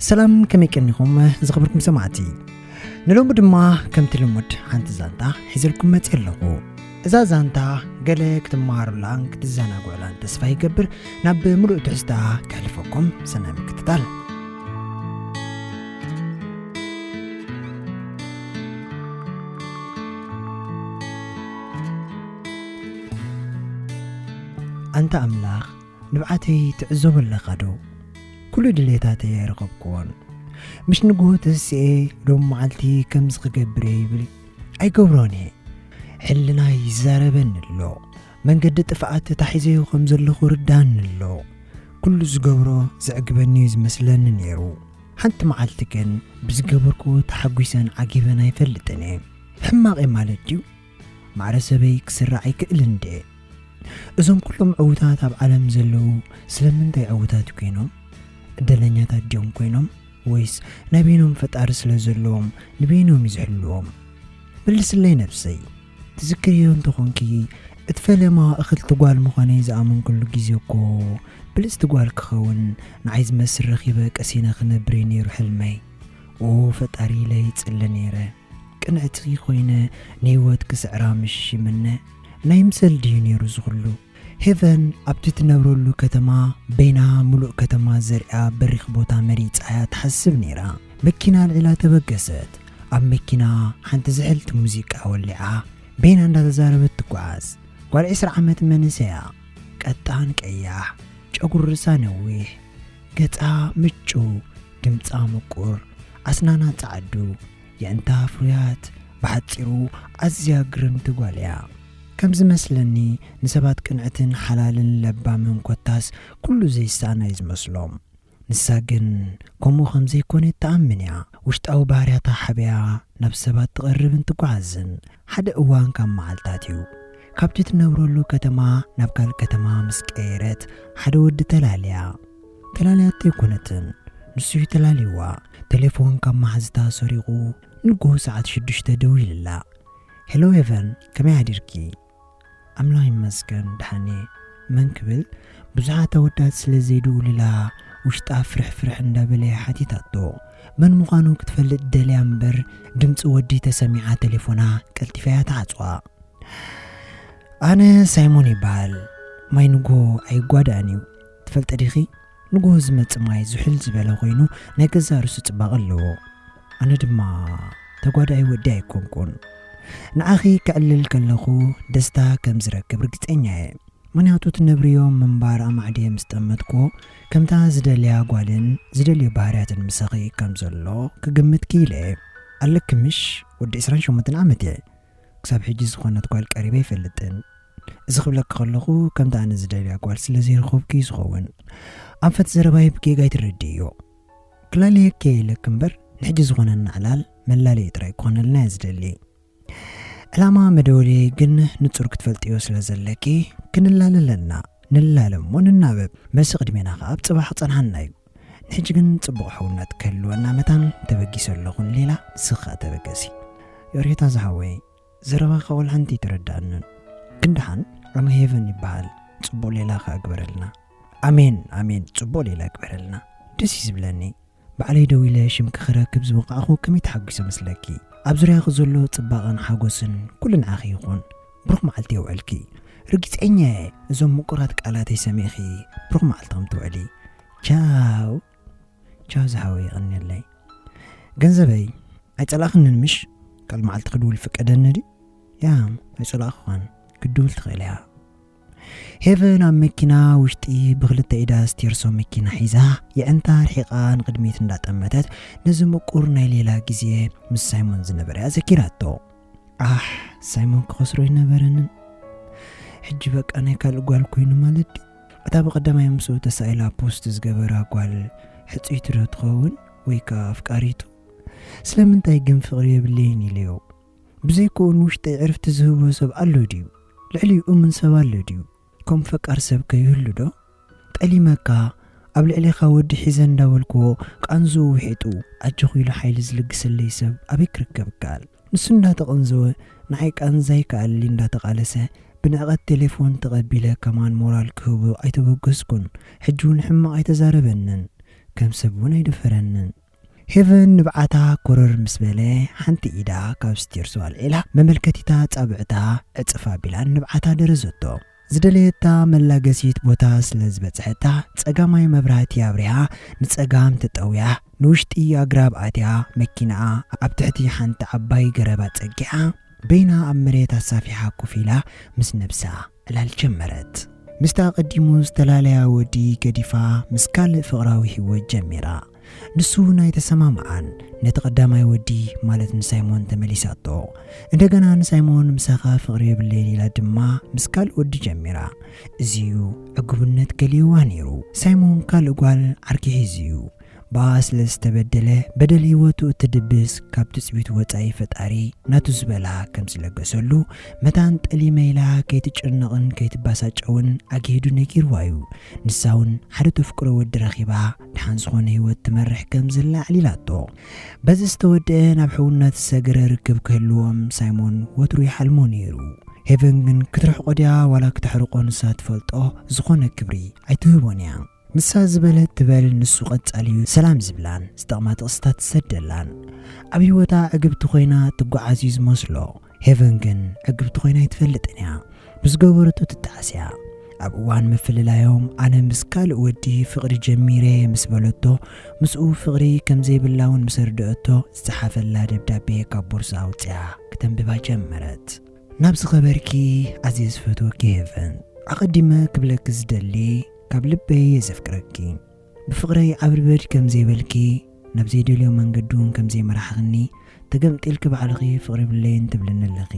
ሰላም፣ ከመይ ቀኒኹም ዝኸበርኩም ሰማዕቲ? ንሎሚ ድማ ከምቲ ልሙድ ሓንቲ ዛንታ ሒዘልኩም መፅእ ኣለኹ። እዛ ዛንታ ገለ ክትመሃሩላን ክትዘናግዑላን ተስፋ ይገብር። ናብ ምሉእ ትሕዝታ ከሕልፈኩም ሰናይ ምክትታል። ኣንታ ኣምላኽ፣ ንብዓተይ ትዕዘቦ ኣለኻ ዶ? ኩሉ ድሌታተይ ኣይረኸብክዎን። ምሽ ንግሆ ተስኤ ሎም መዓልቲ ከምዚ ክገብር እየ ይብል ኣይገብሮን እየ። ሕልና ይዛረበኒ ኣሎ። መንገዲ ጥፍኣት ተታሒዘዮ ከም ዘለኹ ርዳኒ ኣሎ። ኩሉ ዝገብሮ ዘዕግበኒ እዩ ዝመስለኒ ነይሩ። ሓንቲ መዓልቲ ግን ብዝገበርክዎ ተሓጒሰን ዓጊበን ኣይፈልጥን እየ። ሕማቕ እየ ማለት ድዩ? ማዕረ ሰበይ ክስራዕ ኣይክእልን ድየ? እዞም ኩሎም ዕዉታት ኣብ ዓለም ዘለዉ ስለምንታይ ዕዉታት ኮይኖም? እደለኛታት ድዮም ኮይኖም? ወይስ ናይ በይኖም ፈጣሪ ስለ ዘለዎም ንበይኖም እዩ ዝሕልዎም? መልስለይ ነብሰይ። ትዝክርዮ እንተኾንኪ፣ እቲ ፈለማ እኽልቲ ጓል ምዃነይ ዝኣመንኩሉ ግዜ እኮ ብልጽቲ ጓል ክኸውን ንዓይ ዝመስል ረኺበ ቀሲነ ክነብር እዩ ነይሩ ሕልመይ። ኦ ፈጣሪ ኢለ ይጽሊ ነይረ። ቅንዕቲ ኮይነ ንህይወት ክስዕራ ምሽ ይምነ። ናይ ምሰል ድዩ ነይሩ ዝኹሉ? ሄቨን ኣብቲ ትነብረሉ ከተማ በይና ምሉእ ከተማ ዘሪኣ በሪኽ ቦታ መሪጻ እያ ትሓስብ ነይራ። መኪና ኣልዒላ ተበገሰት። ኣብ መኪና ሓንቲ ዝሕልቲ ሙዚቃ ወሊዓ በይና እንዳተዛረበት ትጓዓዝ። ጓል ዕስራ ዓመት መንእሰያ፣ ቀጣን ቀያሕ፣ ጨጉሪ ርእሳ ነዊሕ፣ ገጻ ምጩ፣ ድምጻ ምቁር፣ ኣስናና ጻዕዱ፣ የእንታ ፍሩያት፣ ብሓጺሩ ኣዝያ ግርምቲ ጓል እያ። ከም ዝመስለኒ ንሰባት ቅንዕትን ሓላልን ለባምን ኮታስ ኩሉ ዘይሰኣና እዩ ዝመስሎም። ንሳ ግን ከምኡ ከም ዘይኮነት ትኣምን እያ። ውሽጣዊ ባህርያታ ሓቢኣ ናብ ሰባት ትቐርብን ትጓዓዝን ሓደ እዋን ካብ መዓልታት እዩ። ካብቲ ትነብረሉ ከተማ ናብ ካልእ ከተማ ምስ ቀየረት ሓደ ወዲ ተላልያ። ተላልያቶ ኣይኮነትን፣ ንሱ እዩ ተላልይዋ። ቴሌፎን ካብ መሓዝታ ሰሪቑ ንግሆ ሰዓት ሽዱሽተ ደዊሉላ። ሄሎ ሄቨን፣ ከመይ ሓዲርኪ? ኣምላኽ ይመስገን ደሓን እየ። መን ክብል? ብዙሓት ኣወዳት ስለ ዘይድውሉላ ውሽጣ ፍርሕፍርሕ እንዳበለ ሓቲታቶ። መን ምዃኑ ክትፈልጥ ደልያ እምበር ድምፂ ወዲ ተሰሚዓ ቴሌፎና ቀልጢፋ እያ ትዓፅዋ። ኣነ ሳይሞን ይበሃል። ማይ ንጎ ኣይጓዳእን እዩ። ትፈልጢ ዲኺ? ንጎ ዝመጽእ ማይ ዝሑል ዝበለ ኮይኑ ናይ ገዛእ ርእሱ ጽባቐ ኣለዎ። ኣነ ድማ ተጓዳኢ ወዲ ኣይኮንኩን። ንዓኺ ከዕልል ከለኹ ደስታ ከም ዝረክብ ርግጸኛ እየ። ምኽንያቱ ትነብርዮ ምንባር ኣማዕድየ ምስ ጠመትኩዎ፣ ከምታ ዝደልያ ጓልን ዝደልዮ ባህርያትን ምሳኺ ከም ዘሎ ክግምት ክኢለ እየ። ኣለኪ ምሽ? ወዲ ዕስራን ሸሞንተን ዓመት እየ። ክሳብ ሕጂ ዝኾነት ጓል ቀሪበ ኣይፈልጥን። እዚ ክብለኪ ከለኹ ከምቲ ኣነ ዝደልያ ጓል ስለ ዘይረኸብኩ እዩ ዝኸውን። ኣንፈት ዘረባይ ብጌጋ ኣይትረድእዮ። ክላለየኪ እየ ኢለኪ እምበር ንሕጂ ዝኾነና ዕላል መላለዪ ጥራይ ክኾነልና እየ ዝደሊ። ዕላማ መደወልየይ ግን ንጹር ክትፈልጥዮ ስለ ዘለኪ ክንላለ ኣለና። ንላለ እሞ ንናበብ። መልሲ ቅድሜና ከኣ ኣብ ጽባሕ ክጸንሓና እዩ። ንሕጂ ግን ጽቡቕ ሕውነት ክህልወና መታን ተበጊሰ ኣለኹ ንሌላ፣ ንስኺ ከኣ ተበገሲ። ዮርሄታ ዝሓወይ፣ ዘረባኻ ወላ ሓንቲ ኣይተረድኣንን። ግን ደሓን፣ ኣመ ሄቨን ይበሃል። ጽቡቕ ሌላ ከኣ ግበረልና። ኣሜን፣ ኣሜን፣ ጽቡቕ ሌላ ግበረልና። ደስ እዩ ዝብለኒ። ባዕለይ ደዊለ ሽምኪ ክረክብ ዝበቓዕኹ ከመይ ተሓጒሰ መስለኪ። ኣብ ዙርያኺ ዘሎ ጽባቐን ሓጎስን ኩሉ ንዓኺ ይኹን። ብሩኽ መዓልቲ የውዕልኪ። ርግጸኛ እየ እዞም ምቁራት ቃላተይ ሰሚዕኺ ብሩኽ መዓልቲ ከም ትውዕሊ። ቻው። ቻው ዝሓወይ፣ የቐንየለይ። ገንዘበይ፣ ኣይጸላእኽንን ምሽ? ካልእ መዓልቲ ክድውል ይፍቀደኒ ድዩ? ያ፣ ኣይጸላእኽዋን። ክትድውል ትኽእል እያ። ሄቨን ኣብ መኪና ውሽጢ ብኽልተ ኢዳ ስቴርሶ መኪና ሒዛ፣ የዕንታ ርሒቓ ንቕድሚት እንዳጠመተት፣ ነዚ ምቁር ናይ ሌላ ግዜ ምስ ሳይሞን ዝነበረ ኣዘኪራቶ። ኣሕ፣ ሳይሞን ክኸስሮ ኣይነበረንን። ሕጂ በቃ ናይ ካልእ ጓል ኮይኑ ማለት ድዩ? እታ ብቐዳማይ ምስኡ ተሳኢላ ፖስት ዝገበራ ጓል ሕጽይቲ ዶ ትኸውን? ወይ ከኣ ኣፍቃሪቱ? ስለምንታይ ግን ፍቕሪ የብለይን ኢለዮ? ብዘይኮኡ ንውሽጠይ ዕርፍቲ ዝህቦ ሰብ ኣሎ ድዩ? ልዕሊኡ እሙን ሰብ ኣሎ ድዩ? ከም ፈቃር ሰብ ከይህሉ ዶ? ጠሊመካ፣ ኣብ ልዕሌኻ ወዲ ሒዘ እንዳበልክዎ፣ ቃንዝኡ ውሒጡ፣ ኣጆኹ ኢሉ ሓይሊ ዝልግሰለይ ሰብ ኣበይ ክርከብ ይከኣል? ንሱ እንዳተቐንዘወ፣ ንዓይ ቃንዛ ይከኣለኒ እንዳተቓለሰ፣ ብንዕቐት ቴሌፎን ተቐቢለ ከማን ሞራል ክህቦ ኣይተበገስኩን። ሕጂ እውን ሕማቕ ኣይተዛረበንን። ከም ሰብ እውን ኣይደፈረንን። ሄቨን ንብዓታ ኮረር ምስ በለ፣ ሓንቲ ኢዳ ካብ ስቴርሱ ኣልዒላ፣ መመልከቲታ ጻብዕታ ዕጽፍ ኣቢላን ንብዓታ ደረዘቶ። ዝደለየታ መላገሲት ቦታ ስለ ዝበጽሐታ፣ ጸጋማይ መብራህቲ ኣብሪሃ፣ ንጸጋም ተጠውያ፣ ንውሽጢ ኣግራብ ኣትያ፣ መኪናኣ ኣብ ትሕቲ ሓንቲ ዓባይ ገረብ ኣጸጊዓ፣ በይና ኣብ መሬት ኣሳፊሓ ኮፍ ኢላ ምስ ነብሳ ዕላል ጀመረት። ምስቲ ኣቐዲሙ ዝተላለያ ወዲ ገዲፋ ምስ ካልእ ፍቕራዊ ህይወት ጀሚራ። ንሱ እውን ኣይተሰማምዓን። ነቲ ቀዳማይ ወዲ ማለት ንሳይሞን ተመሊሳቶ። እንደገና ንሳይሞን ምሳኻ ፍቕሪ የብለይን ኢላ ድማ ምስ ካልእ ወዲ ጀሚራ። እዚ'ዩ ዕጉብነት ገሊዋ ነይሩ። ሳይሞን ካልእ ጓል ዓርኪ ሒዙ'ዩ። ብኣ ስለ ዝተበደለ በደል ህይወቱ እትድብስ ካብ ትጽቢት ወጻኢ ፈጣሪ ናቱ ዝበላ ከም ዝለገሰሉ መታን ጠሊመ ኢላ ከይትጭነቕን ከይትባሳጨውን ኣግሂዱ ነጊርዋ እዩ። ንሳ እውን ሓደ ተፍቅሮ ወዲ ረኺባ ደሓን ዝኾነ ህይወት ትመርሕ ከም ዘላ ኣዕሊላቶ። በዚ ዝተወደአ ናብ ሕውነት ዝሰገረ ርክብ ክህልዎም ሳይሞን ወትሩ ይሓልሞ ነይሩ። ሄቨን ግን ክትርሕቆ ድያ ዋላ ክተሕርቆ ንሳ ትፈልጦ ዝኾነ ክብሪ ኣይትህቦን እያ። ንሳ ዝበለት ትበል፣ ንሱ ቀጻሊ እዩ ሰላም ዝብላን ዝጠቕማ ጥቕስታት ትሰደላን። ኣብ ህይወታ ዕግብቲ ኮይና ትጓዓዝ እዩ ዝመስሎ። ሄቨን ግን ዕግብቲ ኮይና ኣይትፈልጥን እያ። ብዝገበረቶ ትጣዓስ እያ። ኣብ እዋን ምፍልላዮም ኣነ ምስ ካልእ ወዲ ፍቕሪ ጀሚረ ምስ በለቶ፣ ምስኡ ፍቕሪ ከም ዘይብላ እውን ምስ ኣርደአቶ፣ ዝጸሓፈላ ደብዳቤ ካብ ቦርሳ ኣውጽኣ ክተንብባ ጀመረት። ናብ ዝኸበርኪ ኣዝየ ዝፈትወኪ ሄቨን፣ ኣቐዲመ ክብለኪ ዝደሊ ካብ ልበይ እየ ዘፍቅረኪ። ብፍቕረይ ዓብድበድ ከም ዘይበልኪ፣ ናብ ዘይደልዮ መንገዲ እውን ከም ዘይመራሕኽኒ፣ ተገምጢልኪ ባዕልኺ ፍቕሪ የብለይን ትብልኒ ኣለኺ።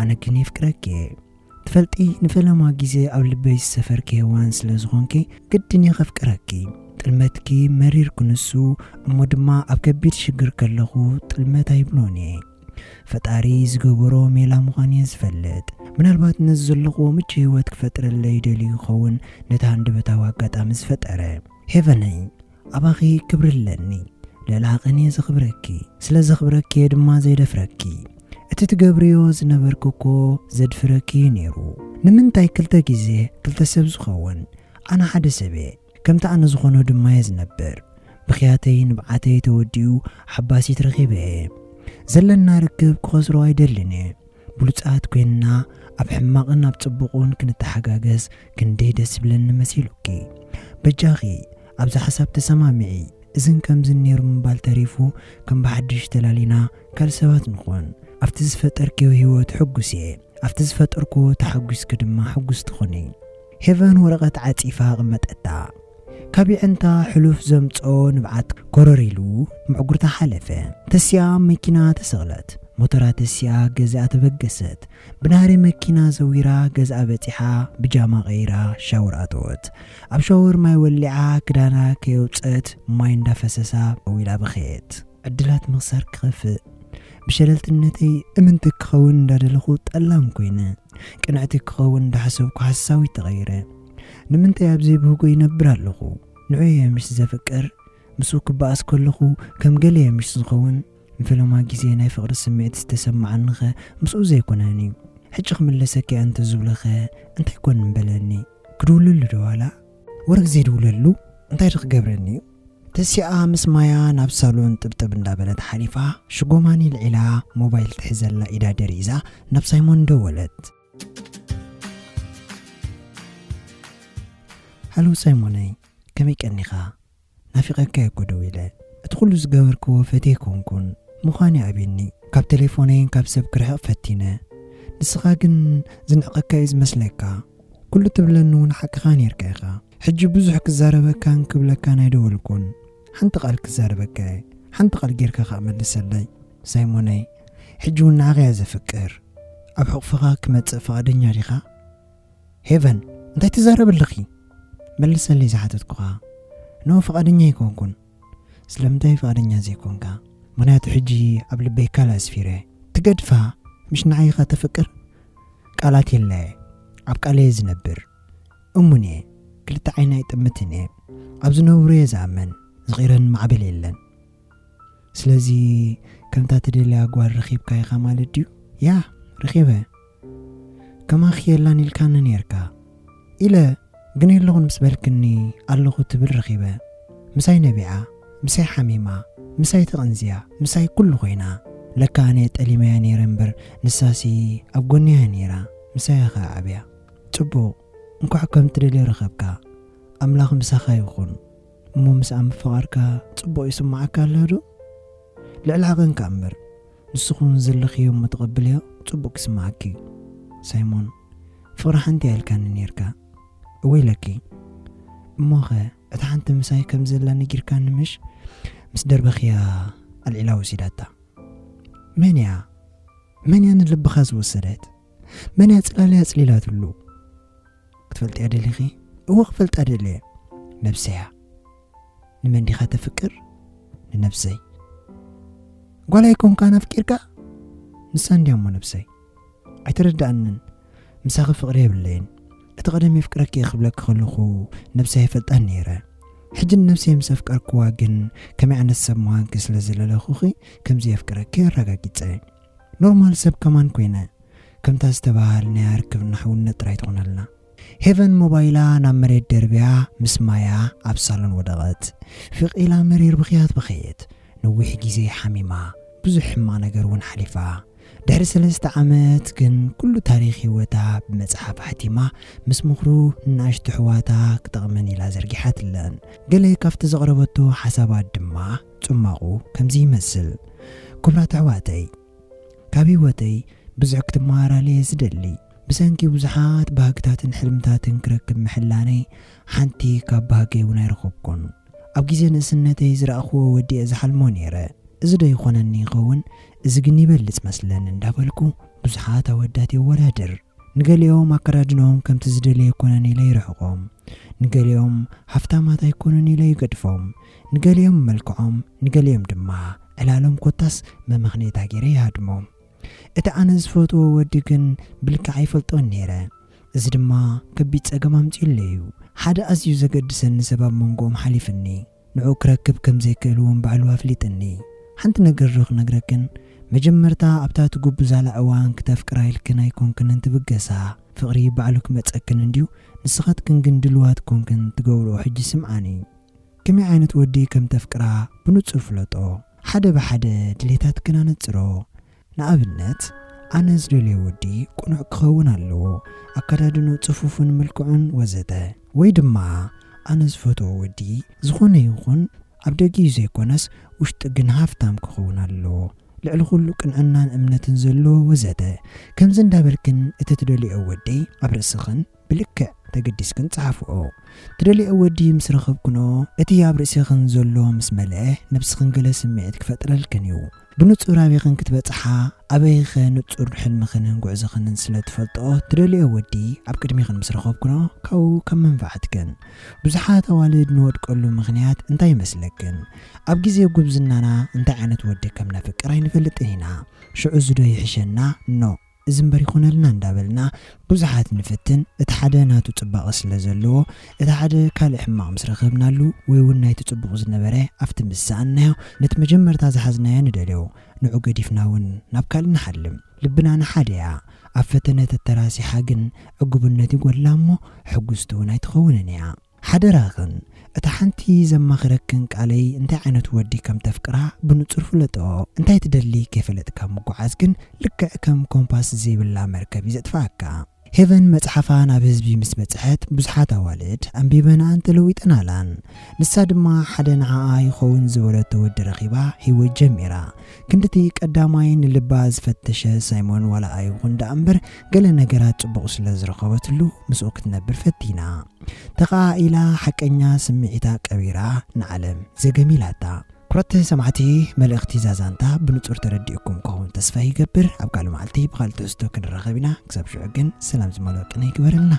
ኣነ ግን የፍቅረኪ እየ። ትፈልጢ፣ ንፈለማ ግዜ ኣብ ልበይ ዝሰፈርኪ ሄዋን ስለ ዝኾንኪ፣ ግድን እየ ከፍቅረኪ። ጥልመትኪ መሪር ክንሱ፣ እሞ ድማ ኣብ ከቢድ ሽግር ከለኹ ጥልመት ኣይብሎን እየ። ፈጣሪ ዝገበሮ ሜላ ምዃን እየ ዝፈልጥ። ምናልባት ነዚ ዘለኹዎ ምቹእ ህይወት ክፈጥረለይ ደልዩ ይኸውን፣ ነቲ ሃንደበታዊ ኣጋጣሚ ዝፈጠረ። ሄቨነይ፣ ኣባኺ ክብሪ ኣለኒ። ልዕሊ ዓቐን እየ ዘኽብረኪ። ስለ ዘኽብረኪ እየ ድማ ዘይደፍረኪ። እቲ ትገብርዮ ዝነበርኪ እኮ ዘድፍረኪ እዩ ነይሩ። ንምንታይ ክልተ ግዜ ክልተ ሰብ ዝኸውን? ኣነ ሓደ ሰብ እየ። ከምቲ ኣነ ዝኾኖ ድማ እየ ዝነብር። ብኽያተይ ንብዓተይ ተወዲኡ ሓባሲት ረኺበ እየ። ዘለና ርክብ ክኸስሮ ኣይደልን እየ። ብሉጻት ኮይንና ኣብ ሕማቕን ኣብ ጽቡቕን ክንተሓጋገዝ ክንደይ ደስ ይብለኒ መሲሉኪ። በጃኺ ኣብዚ ሓሳብ ተሰማምዒ። እዝን ከምዝን ነይሩ ምባል ተሪፉ ከም ብሓድሽ ተላሊና ካልእ ሰባት ንኹን። ኣብቲ ዝፈጠርክዮ ህይወት ሕጉስ እየ። ኣብቲ ዝፈጠርክዎ ተሓጒስኪ ድማ ሕጉስቲ ኩኒ። ሄቨን ወረቐት ዓጺፋ ኣቐመጠታ። ካብ የዕንታ ሕሉፍ ዘምጽኦ ንብዓት ኮረር ኢሉ ምዕጉርታ ሓለፈ። ተሲኣ መኪና ተሰቕለት። ሞተራ ተሲኣ ገዛኣ ተበገሰት። ብናህሪ መኪና ዘዊራ ገዛኣ በጺሓ ብጃማ ቀይራ ሻወር ኣተወት። ኣብ ሻወር ማይ ወሊዓ ክዳና ከየውጸት ማይ እንዳፈሰሳ ደው ኢላ በኸየት። ዕድላት ምኽሳር ክኸፍእ። ብሸለልትነተይ እምንቲ ክኸውን እንዳደለኹ ጠላም ኮይነ። ቅንዕቲ ክኸውን እንዳሓሰብኩ ሓሳዊት ተቐይረ። ንምንታይ ኣብ ዘይብህጎ ይነብር ኣለኹ? ንዑ እየ ምሽ ዘፍቅር? ምስኡ ክበኣስ ከለኹ ከም ገለ እየ ምሽ ዝኸውን? ንፈለማ ግዜ ናይ ፍቕሪ ስምዒት ዝተሰማዓኒኸ ምስኡ ዘይኮነን እዩ? ሕጂ ክምለሰኪ እየ እንተዝብለኸ እንታይ ኮን ምበለኒ? ክድውለሉ ዶ ዋላ? ወረ ግዜ ድውለሉ እንታይ ዶ ክገብረኒ እዩ? ተሲኣ ምስ ማያ ናብ ሳሎን ጥብጥብ እንዳበለት ሓሊፋ ሽጎማኒ ልዒላ ሞባይል ትሕዘላ ኢዳ ደሪዛ ናብ ሳይሞን ደወለት። ሃሎ ሳይሞነይ፣ ከመይ ቀኒኻ? ናፊቐካ እየ እኮ ደዊለ። እቲ ኩሉ ዝገበርክዎ ፈትየ ኣይኮንኩን። ምዃን ይኣብየኒ። ካብ ቴሌፎነይን ካብ ሰብ ክርሕቕ ፈቲነ። ንስኻ ግን ዝንዕቐካ እዩ ዝመስለካ። ኩሉ ትብለኒ እውን ሓቅኻ ነይርካ ኢኻ። ሕጂ ብዙሕ ክዛረበካን ክብለካን ኣይደወልኩን። ሓንቲ ቃል ክዛረበካ እየ። ሓንቲ ቃል ጌርካ ከኣ መልሰለይ። ሳይሞነይ፣ ሕጂ እውን ንዓኻ እየ ዘፍቅር። ኣብ ሕቑፍኻ ክመጽእ ፍቓደኛ ዲኻ? ሄቨን፣ እንታይ ትዛረቢ ኣለኺ? መልሰለይ ዝሓተትኩኻ። ኖ፣ ፍቓደኛ ኣይኮንኩን። ስለምንታይ ፍቓደኛ ዘይኮንካ? ምኽንያቱ ሕጂ ኣብ ልበይ ካልእ ኣስፊረ። ትገድፋ፣ ምሽ ንዓይ ኢኻ ተፍቅር? ቃላት የለ፣ ኣብ ቃለይ እየ ዝነብር። እሙን እየ፣ ክልተ ዓይኒ ኣይጥምትን እየ። ኣብ ዝነብሮ እየ ዝኣምን፣ ዝቒረኒ ማዕበል የለን። ስለዚ ከምታ ትደልያ ጓል ረኺብካ ኢኻ ማለት ድዩ? ያ፣ ረኺበ። ከማኺ የላን ኢልካኒ ነይርካ ኢለ፣ ግን የለኹን ምስ በልክኒ ኣለኹ ትብል ረኺበ። ምሳይ ነቢዓ፣ ምሳይ ሓሚማ፣ ምሳይ ተቐንዝያ፣ ምሳይ ኩሉ ኮይና። ለካ ኣነ ጠሊመያ ነይረ እምበር፣ ንሳሲ ኣብ ጎነያ ነይራ፣ ምሳያ ኸዓ ዓብያ። ጽቡቕ፣ እንኳዕ ከም ትደልዮ ረኸብካ። ኣምላኽ ምሳኻ ይኹን። እሞ ምስኣ ምፍቓርካ ጽቡቕ ይስምዓካ ኣሎ ዶ? ልዕሊ ዓቐንካ እምበር፣ ንስኹን ዘለኽዮ እሞ ተቐብልዮ፣ ጽቡቕ ክስምዓኪ እዩ። ሳይሞን፣ ፍቕሪ ሓንቲ እያ ኢልካኒ ነይርካ። እወ ኢለኪ። እሞኸ፣ እታ ሓንቲ ምሳይ ከም ዘላ ነጊርካኒ ምሽ? ምስ ደርበኽያ ኣልዒላ ወሲዳታ። መን እያ? መን እያ ንልብኻ ዝወሰደት? መን እያ ጽላልያ ኣጽሊላትሉ? ክትፈልጥያ ደሊኺ? እወ ክፈልጣ ደልየ። ነብሰያ። ንመን ዲኻ ተፍቅር? ንነብሰይ። ጓል ኣይኮንካን ኣፍቂርካ? ንሳ እንድያ እሞ ነብሰይ። ኣይተረድኣንን። ምሳኺ ፍቕሪ የብለይን። እቲ ቀደም የፍቅረኪ እየ ክብለኪ ከለኹ ነብሰይ ኣይፈልጣን ነይረ። ሕጂ ንነብሰይ ምስ ኣፍቀርክዋ ግን ከመይ ዓይነት ሰብ ምዃንኪ ስለ ዝለለኹኺ ከምዚ የፍቅረኪ ኣረጋጊጸ። ኖርማል ሰብ ከማን ኮይነ። ከምታ ዝተባሃልናያ ርክብና ሕውነት ጥራይ ትኹነልና። ሄቨን ሞባይላ ናብ መሬት ደርብያ ምስ ማያ ኣብ ሳሎን ወደቐት። ፍቕ ኢላ መሪር ብኽያት በኸየት። ነዊሕ ግዜ ሓሚማ። ብዙሕ ሕማቕ ነገር እውን ሓሊፋ። ድሕሪ ሰለስተ ዓመት ግን ኩሉ ታሪኽ ህይወታ ብመጽሓፍ ኣሕቲማ ምስ ምኽሩ ንኣሽቱ ኣሕዋታ ክጠቕመን ኢላ ዘርጊሓትለን። ገለ ካብቲ ዘቕረበቶ ሓሳባት ድማ ጽማቑ ከምዚ ይመስል። ክቡራት ኣሕዋተይ፣ ካብ ህይወተይ ብዙሕ ክትመሃራሉ እየ ዝደሊ። ብሰንኪ ብዙሓት ባህግታትን ሕልምታትን ክረክብ ምሕላነይ ሓንቲ ካብ ባህገይ እውን ኣይረኸብኩን። ኣብ ግዜ ንእስነተይ ዝረኣኽዎ ወዲ እየ ዝሓልሞ ነይረ። እዚ ዶ ይኾነኒ ይኸውን? እዚ ግን ይበልጽ መስለኒ እንዳበልኩ ብዙሓት ኣወዳት የወዳድር። ንገሊኦም ኣከዳድንኦም ከምቲ ዝደልየ ኣይኮነን ኢለ ይርሕቖም። ንገሊኦም ሃፍታማት ኣይኮኑን ኢለ ይገድፎም። ንገሊኦም መልክዖም፣ ንገሊኦም ድማ ዕላሎም ኮታስ መመኽነይታ ገይረ ይሃድሞም። እቲ ኣነ ዝፈትዎ ወዲ ግን ብልክዕ ኣይፈልጦን ነይረ። እዚ ድማ ከቢድ ጸገም ኣምጺኡለይ እዩ። ሓደ ኣዝዩ ዘገድሰኒ ሰብ ኣብ መንጎኦም ሓሊፍኒ። ንዕኡ ክረክብ ከም ዘይክእል እውን ባዕሉ ኣፍሊጥኒ። ሓንቲ ነገር ዶ ክነግረክን? መጀመርታ ኣብታ ትጉብዛላ እዋን ክተፍቅራ ኢልክን ኣይኮንክንን ትብገሳ። ፍቕሪ ባዕሉ ክመጸክን እንድዩ። ንስኻትክን ግን ድልዋት ኮንክን ትገብርኦ ሕጂ ስምዓኒ። ከመይ ዓይነት ወዲ ከም ተፍቅራ ብንጹር ፍለጦ። ሓደ ብሓደ ድሌታትክን ኣነጽሮ። ንኣብነት፣ ኣነ ዝደልዮ ወዲ ቅኑዕ ክኸውን ኣለዎ። ኣከዳድንኡ ጽፉፍን ምልክዑን ወዘተ። ወይ ድማ፣ ኣነ ዝፈትዎ ወዲ ዝኾነ ይኹን ኣብ ደጊኡ ዘይኮነስ ውሽጡ ግን ሃፍታም ክኸውን ኣለዎ። ልዕሊ ኩሉ ቅንዕናን እምነትን ዘለዎ ወዘተ። ከምዚ እንዳበልክን እቲ ትደልዮ ወዲ ኣብ ርእስኽን ብልክዕ ተገዲስክን ጸሓፍኦ። ትደልዮ ወዲ ምስ ረኸብክኖ፣ እቲ ኣብ ርእስኽን ዘሎ ምስ መልአ፣ ነብስኽን ገለ ስምዒት ክፈጥረልክን እዩ። ብንጹር ኣበይኽን ክትበጽሓ፣ ኣበይኸ ንጹር ሕልምኽንን ጉዕዞኽንን ስለ ትፈልጥኦ፣ ትደልዮ ወዲ ኣብ ቅድሚኽን ምስ ረኸብክኖ፣ ካብኡ ከም መንፋዕትክን። ብዙሓት ኣዋልድ ንወድቀሉ ምኽንያት እንታይ ይመስለክን? ኣብ ግዜ ጉብዝናና እንታይ ዓይነት ወዲ ከም ነፍቅር ኣይንፈልጥን ኢና። ሽዑ እዚ ዶ ይሕሸና? ኖ። እዚ እምበር ይኾነልና እንዳበልና ብዙሓት ንፍትን። እቲ ሓደ ናቱ ጽባቐ ስለ ዘለዎ፣ እቲ ሓደ ካልእ ሕማቕ ምስ ረኸብናሉ ወይ እውን ናይቲ ጽቡቕ ዝነበረ ኣብቲ ምስ ሰኣንናዮ ነቲ መጀመርታ ዝሓዝናዮ ንደልዮ። ንዑ ገዲፍና እውን ናብ ካልእ ንሓልም። ልብና ንሓደ እያ። ኣብ ፈተነ ተተራሲሓ ግን ዕጉብነት ይጎድላ እሞ ሕጉስቲ እውን ኣይትኸውንን እያ። ሓደራኽን፣ እታ ሓንቲ ዘማኽረክን ቃለይ እንታይ ዓይነት ወዲ ከም ተፍቅራ ብንጹር ፍለጦ። እንታይ ትደሊ ከይፈለጥካ ምጉዓዝ ግን ልክዕ ከም ኮምፓስ ዘይብላ መርከብ እዩ ዘጥፍኣካ። ሄቨን መጽሓፋ ናብ ህዝቢ ምስ በጽሐት ብዙሓት ኣዋልድ ኣንቢበንኣን ተለዊጠናላን። ንሳ ድማ ሓደ ንዓኣ ይኸውን ዝበለቶ ወዲ ረኺባ ህይወት ጀሚራ። ክንድቲ ቀዳማይ ንልባ ዝፈተሸ ሳይሞን ዋላ ኣይኹን ደኣ እምበር ገለ ነገራት ጽቡቕ ስለ ዝረኸበትሉ ምስኡ ክትነብር ፈቲና። ተኸኣኢላ ሓቀኛ ስምዒታ ቀቢራ ንዓለም ዘገም ኢላታ። ክቡራት ሰማዕቲ፣ መልእኽቲ እዛ ዛንታ ብንጹር ተረዲእኩም ክኸውን ተስፋ ይገብር። ኣብ ካልእ መዓልቲ ብኻልእ ትሕዝቶ ክንራኸብ ኢና። ክሳብ ሽዑ ግን ሰላም ዝመልኦ ቅነ ይግበረልና።